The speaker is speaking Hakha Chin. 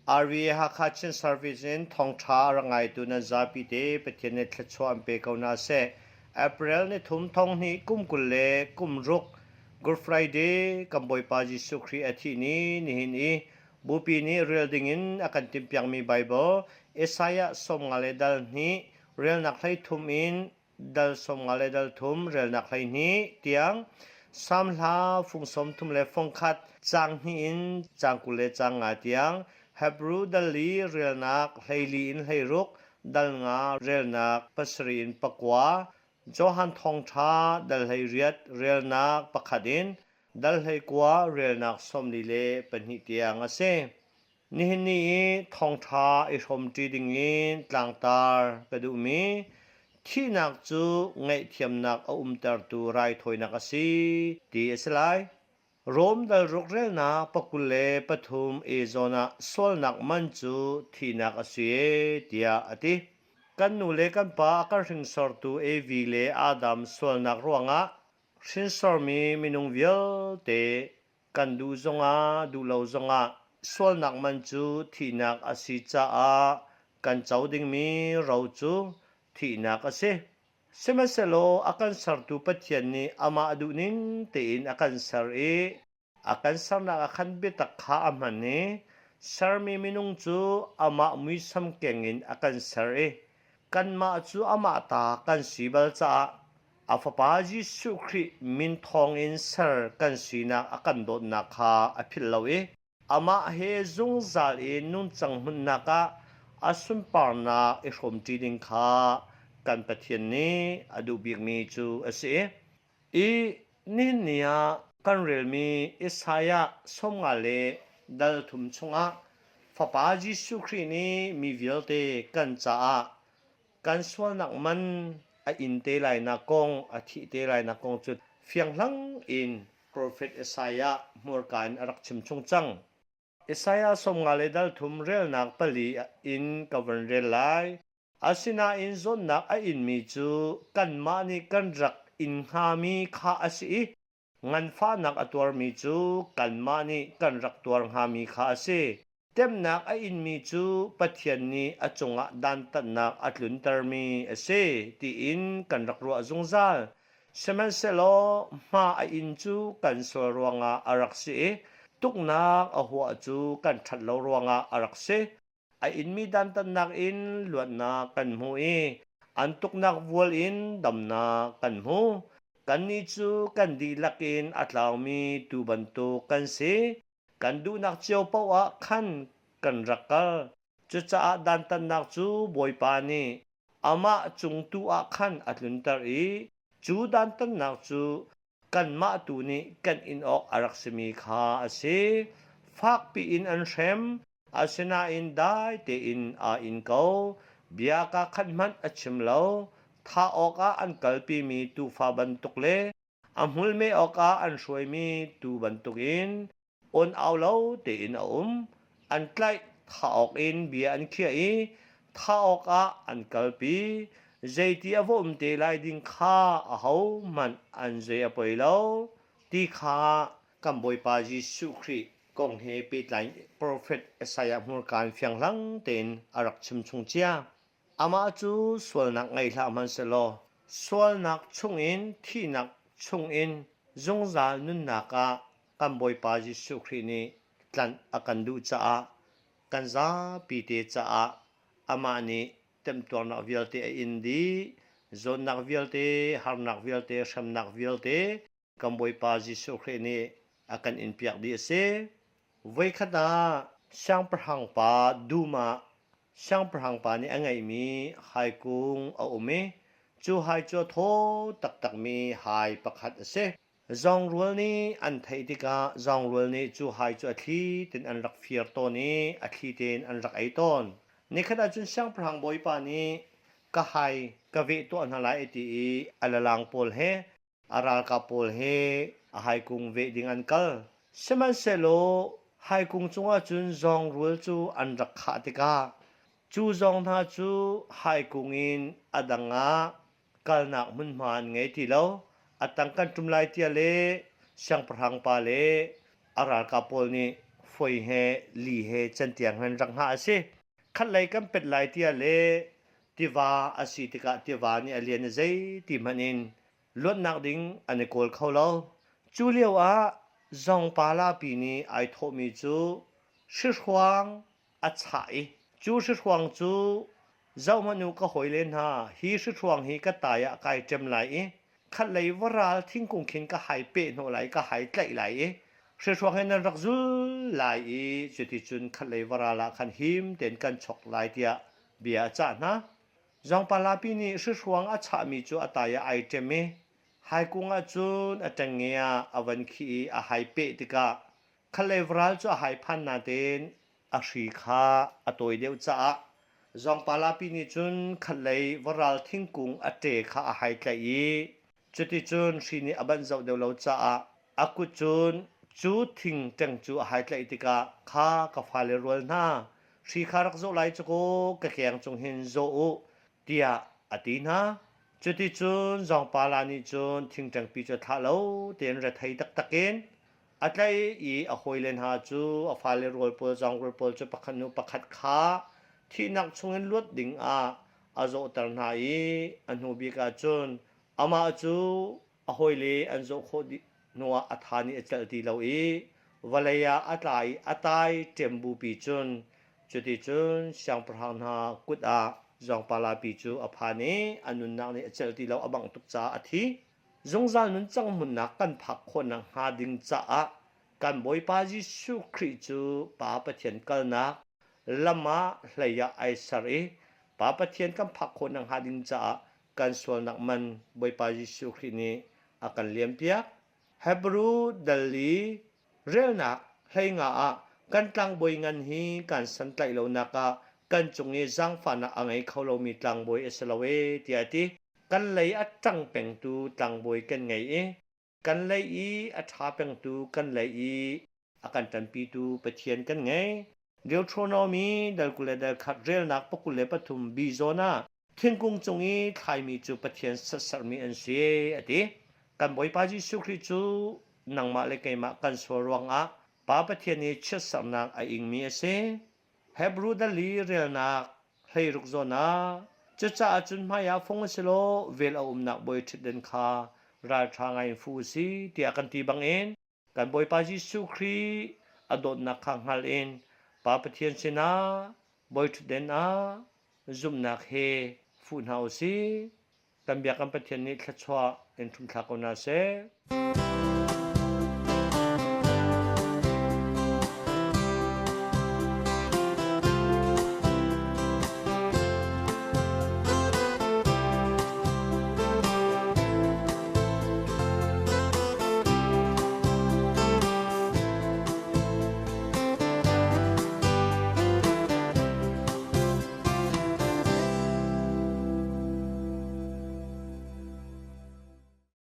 RVA Hakha Chin Service in thawngṭha a rak ngaitu nan zapi te Pathian nih thluachuah an pe ko hna seh. April ni thum thong hnih kum 20 le kum ruk Good Friday kan Bawipa Jesuh Khrih a thih ni nihin i Bupi nih rel dingin a kan timhpiakmi Bible Isaiah 50 le dal hnih relnak 13 in dal 50 le dal thum relnak 12 tiang Salm hla fung 30 le fung khat caang hnih in caang 20 le caang nga tiang Hebrew dal li relnak 14 in 16 dal nga relnak pasarih in pakua Johan thawngṭha dal 18 relnak pakhat in dal 19 relnak 42 tiang a si. Nihin ni i thawngṭha i hrawmṭi dingin tlangtar ka duhmi thihnak cu ngaihthiamnak a umtertu raithawinak a si ti a si lai. Rom dal ruk relnak pakul le pathum e zawn ah sualnak man cu thihnak a si e tiah a ti. Kan nu le kan pa a kan hringsortu Evi le Adam sualnak ruangah hrinsormi minung vialte Kan duh zongah duh lo zongah sualnak man cu thihnak a si caah kan co dingmi ro cu thihnak a si. Sihmanhsehlaw a kan sertu Pathian nih amah duhning tein a kan ser i a kan sernak ah khan biatak kha a hman i sermi minung cu amah muisam keng in a kan ser i kanmah cu amah ta kan si bal caah a Fapa Jesuh Khrih min thawngin ser kan sinak a kan dawtnak kha a philh lo i amah he zungzal i nungcang hmunhnak ah a sunparnak i hrawmṭi ding kha kan Pathian nih a duh bikmi cu a si. I nihin ni ah kan relmi Isaiah 50 le dal thum chungah Fapa Jesuh Khrih nih mi vialte kan caah kan sualnak man a in te lainak kong, a thih te lainak kong cu fianghlang in profet Isaiah hmurka in a rak chim chung cang. Isaiah 50 le dal thum relnak pali in ka von rel lai. Asinain zawnnak a inmi cu kanmah nih kan rak in hngami kha a si i Nganfahnak a tuarmi cu kanmah nih kan rak tuar hngami kha a si. Temnak a inmi cu Pathian nih a cungah dantatnak a tluntermi a si tiin kan rak ruah zungzal. Sihmanhsehlaw hma a in cu kan sual ruangah a rak si i tuknak a huah cu kan ṭhat lo ruangah a rak si. A inmi dantatnak in luatnak kan hmu i an tuknak vual in damnak kan hmu. Kannih cu kan dihlak in a tlaumi tuu bantuk kan si. Kan duhnak cio paoh ah khan kan rak kal. Cucaah dantatnak cu Bawipa nih amah cung tu ah khan a tlunter i cu dantatnak cu kanmah tu nih kan in awk a rak simi kha a si. Fakpi in an hrem, asinain dai tein aa in ko. Bia kaa khat hmanh a chim lo. Thah awkah an kalpimi tuufa bantuk le a hmul meh awkah an hruaimi tuu bantukin awn au lo tein a um. An tlaih thah awk in bia an khiah i thah awkah an kalpi. Zeiti a va um te lai ding kha ahohmanh an zei a poi lo ti kha kan Bawipa Jesuh Khrih kong he pehtlai profet Isaiah hmurka in fianghlang tein a rak chimchung cia. Amah cu sualnak ngei hlah hmanhsehlaw sualnak chungin thihnak chungin zungzal nunnak ah kan Bawipa Jesuh Khrih nih tlanh a kan duh caah kan zapi te caah amah nih temtuarnak vialte a in dih, zawtnak vialte, harnak vialte, hremnak vialte kan Bawipa Jesuh Khrih nih a kan inpiak dih a si. Voikhat ah siangpahrang pa dum ah siangpahrang pa nih a ngeihmi haikung a um i cu hai cu a thaw taktakmi hai pakhat a si. Zawngrual nih an theih tikah zawngrual nih cu hai cu a thli tein an rak fir tawn i a thli tein an rak ei tawn. Nikhat ahcun siangpahrang bawipa nih ka hai ka veh tuah hna lai a ti i a lalang pawl he a ralkap pawl he a haikung veh ding an kal. Sihmanhsehlaw haikung cungah cun zawngrual cu an rak khah tikah cu zawng hna cu haikung in a dang ah kalnak hmunhma an ngei ti lo. A tang kan ṭum lai tiah le siangpahrang pa le a ralkap pawl nih Foi he li he cantiang han rak hngah a si. Khatlei kan pet lai tiah le tiva a si tikah tiva nih a lian i zeiti hmanh in luatnak ding an i kawl kho lo. Cu lio ah zawngpa lapi nih ai thawhmi cu hrihruang a chah i cu hrihruang cu zohhmanh u ka hawile hna hi hrihruang hi ka tai ah kai ṭem lai i khatlei varal thingkung khin ka hai peh hnawh lai ka hai tlaih lai i hrihruang he nan rak zul lai i cuticun khatlei varal ah khan him tein kan chok lai tiah bia a cah hna. Zawngpalapi nih hrihruang a chahmi cu a tai ah ai ṭem i haikung ah cun a ṭengnge ah a van khih i a hai peh tikah khatlei varal cu a hai phan natein a hri kha a tawi deuh caah zawngpalapi nih cun khatlei varal thingkung a ṭe kha a hai tlaih i cuticun hri nih a banh zoh deuh lo caah a kut cun cu thing ṭeng cu a hai tlaih tikah kha ka fale rual hna hri kha rak zawh lai cu kaw ka keng cung hin zawh u tiah a ti hna. Cuticun zawngpala nih cun thingṭengpi cu thlah lo tein rethei taktak in a tlaih i a hawile hna cu a fale rual pawl zawngrual pawl cu pakhat hnu pakhat kha thihnak chungin luat dingah a zawhter hna i a hnu bik ah cun amah cu a hawile an zawh khawh dih hnuah a tha nih a celh ti lo i vawlei ah a tla i a tai ṭem bupi cun cuticun siangpahrang hna kut ah zawngpalapi cu a phan i a nunnak nih a celh ti lo a bangh tuk caah a thi. Zungzal nuncang hmunnak kan phak khawh nakhnga ding caah kan Bawipa Jesuh Khrih cu Pa Pathian kalnak lam ah hlei ah ai ser i Pa Pathian kan phak khawh nakhnga ding caah kan sualnak man Bawipa Jesuh Khrih nih a kan liampiak. Hebrew dal i relnak 15 ah kan tlangbawi ngan hi kan santlaih lonak ah kan cung i zaangfahnak a ngei kho lomi tlangbawi a si lo ee tiah a ti. Kan lei a ṭang pengtu tlangbawi kan ngei i kan lei i a ṭha pengtu kan lei i a kan ṭanpitu Pathian kan ngei. Deuteronomy dal 21 relnak 23 bi zawn ah thingkung cung i thlaimi cu Pathian sermi an si a ti. Kan Bawipa Jesuh Khrih cu nangmah le keimah kan sual ruangah Pa Pathian i chiatsernak a ingmi a si. Hebrew dal i relnak 16 zawn ah cucaah cun hmaiah fung a si law vel a umnak bawi ṭhutden kha ralṭha ngaiin fu u si tiah kan ti bangin kan Bawipa Jesuh Khrih a dawtnak kha hngal in Pa Pathian sinah bawi ṭhutden ah zumhnak he fuh hna u sih. Kan biakam Pathian nih thluachuah in ṭhumthlak ko hna seh.